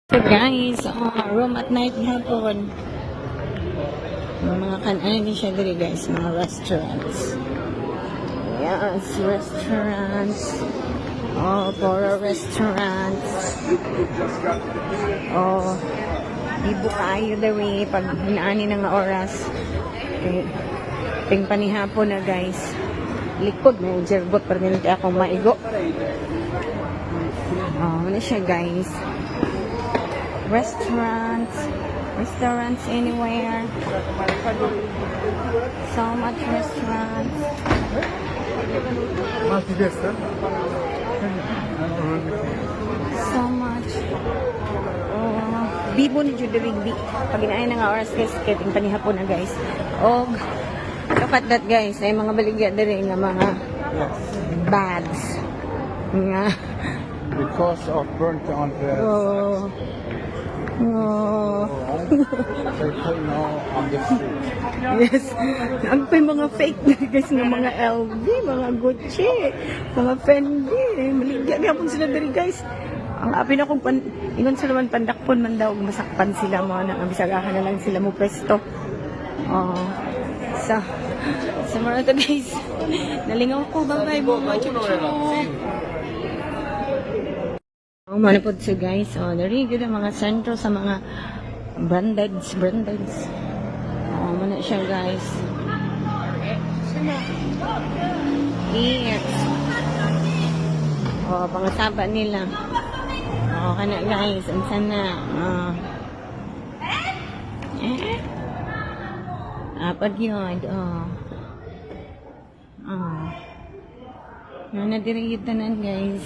So guys, oh, Rome at night hapon. Mga kan-ano ni siya diri, guys, mga restaurants. Yes, restaurants. Oh, puro restaurants. Oh, bibo kaayo diri pag inaani na nga oras. Okay. Ting panihapon na, guys. Likod na yung jerbot para nila akong maigo. Oh, ano siya, guys. Restaurants, restaurants anywhere. So much restaurants. Ma destra. So much. Oh, bibo ni jud diri bi. Pag inaay na nga oras, guys, kay ting panihapon na, guys. Og look at that, guys, ay mga baligya diri nga mga bags. Nga Because of burnt on the Oh. they put now on the street. Yes. Ang pa mga fake na, guys, ng mga LV, mga Gucci, mga Fendi. Maligya gyapon sila diri, guys. Ang apin akong pan, ingon sila man pandakpon man daw masakpan sila mo na ang bisag na lang sila mo pwesto. Oh. So, sa mga to, guys. Nalingaw ko. Bye-bye mga chuchu. Oh, mao pod so, guys. Oh, diri gyud ang mga sentro sa mga branded brandeds. Oh, mao na siya, guys. Yes. Oh, pangasaba nila. Oh, kana, guys, unsa na? Oh. Eh? Apad yun. Oh. Oh. Na diri gyud tanan, guys.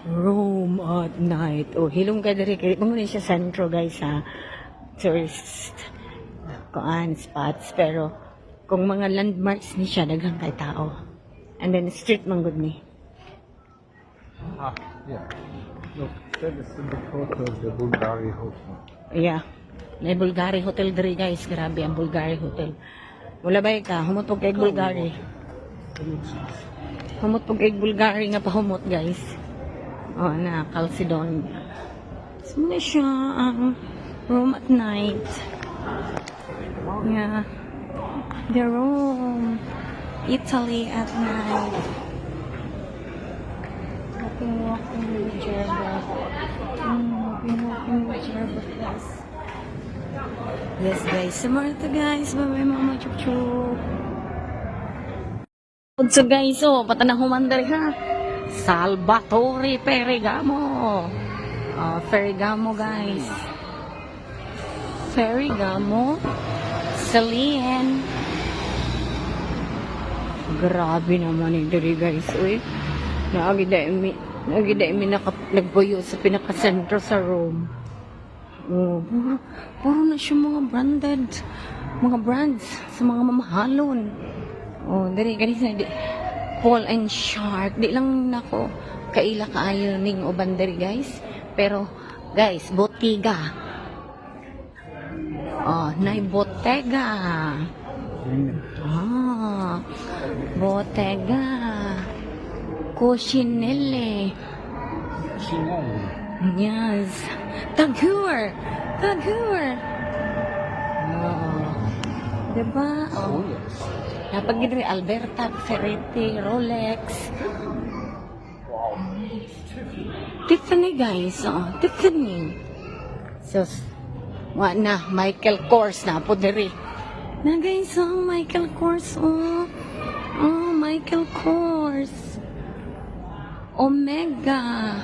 Rome at night. Oh, hilom ka diri kay mao siya sentro, guys, ha. Tourist kuan spots, pero kung mga landmarks ni siya, daghan kay tao. And then street man gud ni. Ah, yeah. Look, that is in the photo of the Bulgari Hotel. Yeah. May Bulgari Hotel diri, guys. Grabe ang Bulgari Hotel. Wala ba ka? Humot pog kay Bulgari. Humot pog kay Bulgari nga pahumot, guys. Oh, na Calcedonia. So, mao na siya ang Rome at night. Yeah. The Rome. Italy at night. Walking, walking with Jerba. Walking, walking with Jerba, guys. Yes, guys. So, mao to, guys. Bye-bye, Mama Chup Chup. So, guys, oh, patanaw man diri ha. Salvatore Ferragamo. Oh, Ferragamo, guys. Ferragamo. Celine. Grabe naman yung diri, guys. Uy. Naagi dai mi nagbuyo sa pinaka-sentro sa Rome. Oh, puro, puro na siya mga branded, mga brands sa mga mamahalon. Oh, diri gani sa di, Paul and Shark. Di lang nako kaila kaayo ning uban diri, guys. Pero guys, Bottega. Oh, nay Bottega. Ah, Bottega. Cucinelle. Chanel. Yes. Tag Heuer. Tag Heuer. Oh. Diba? Oh, Oh. yes. Napagidri Alberta, Ferretti, Rolex. Wow. Tiffany, guys. Oh, Tiffany. So, wa na, Michael Kors na po diri. Na guys, oh, Michael Kors, oh. Oh, Michael Kors. Omega.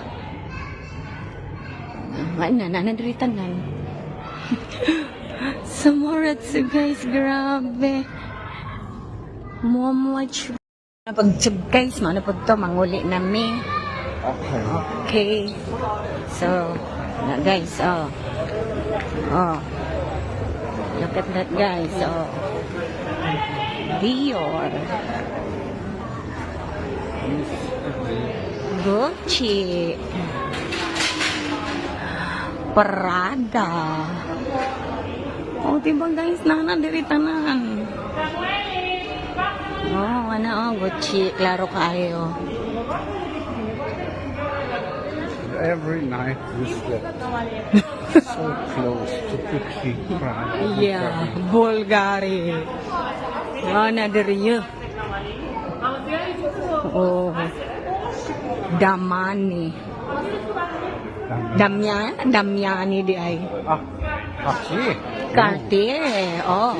Wa na, na, na diri tanan. Samoratsu, guys, grabe. Much. Pag guys, mao na pud to, manguli na mi. Okay. Okay. So, na guys, oh. Oh. Look at that, guys, oh. Dior. Gucci. Prada. Oh, diba, guys, nana diri tanan. Oh, ano, oh, Gucci, klaro kaayo. Every night we slept so close to Gucci, Prada. Yeah, Bulgari. Oh, na diri yun. Oh. Damani. Damian, Damiani di ay. Ah, Cartier. Cartier. Oh.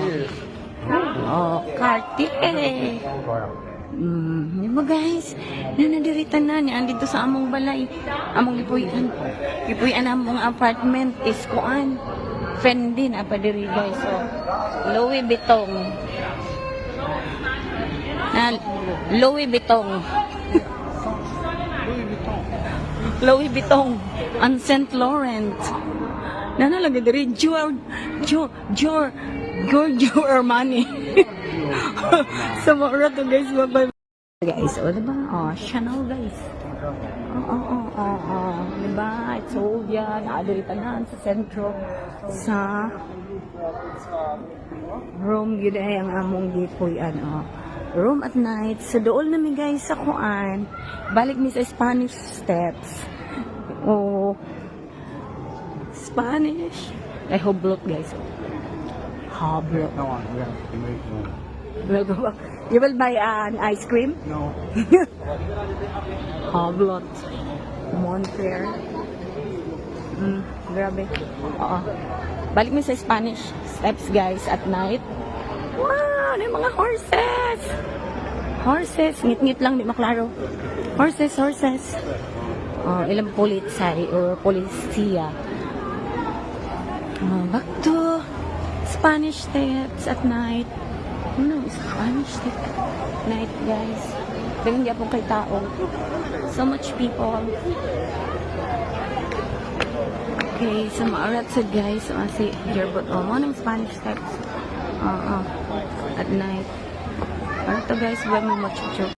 Oh, Cartier. Di ba, guys? Nanadiri tanan niya dito sa among balay. Among gipuy-an. Gipuy-an among apartment is kuan. Fendi na pa diri, guys. So, Louis Vuitton. Na Louis Vuitton. Louis Vuitton. Louis Vuitton on St. Laurent. Nana lang diri Gior Gior Gior Giorgio Armani. Sa mga to, guys, bye guys. Oh, diba? Oh, Chanel, guys. Oo. Diba? It's old yan. Naa diri tanan sa sentro. Sa Rome yun ay ang among gipuy-an. Oh. Rome at night. Sa dool nami, guys, sa kuan. Balik mi sa Spanish Steps. Oh. Spanish. Ay, hublot, guys. Hublot. No one, we have to make one. We'll go back. You will buy an ice cream? No. Hublot. Moncler. Grabe. Oo. Balik mi sa Spanish Steps, guys, at night. Wow! Ano yung mga horses? Horses. Ngit-ngit lang, di maklaro. Horses, horses. Oh, ilang politsay or polisiya. Oh, back to Spanish Steps at night. Ano, Spanish Steps at night, guys. Daghan gyapon kay tao. So much people. Okay, so maarat sa guys. So, si Jerbot. Oh, mo ng Spanish Steps. Oo. At night. Ano to, guys, ba mo machucho?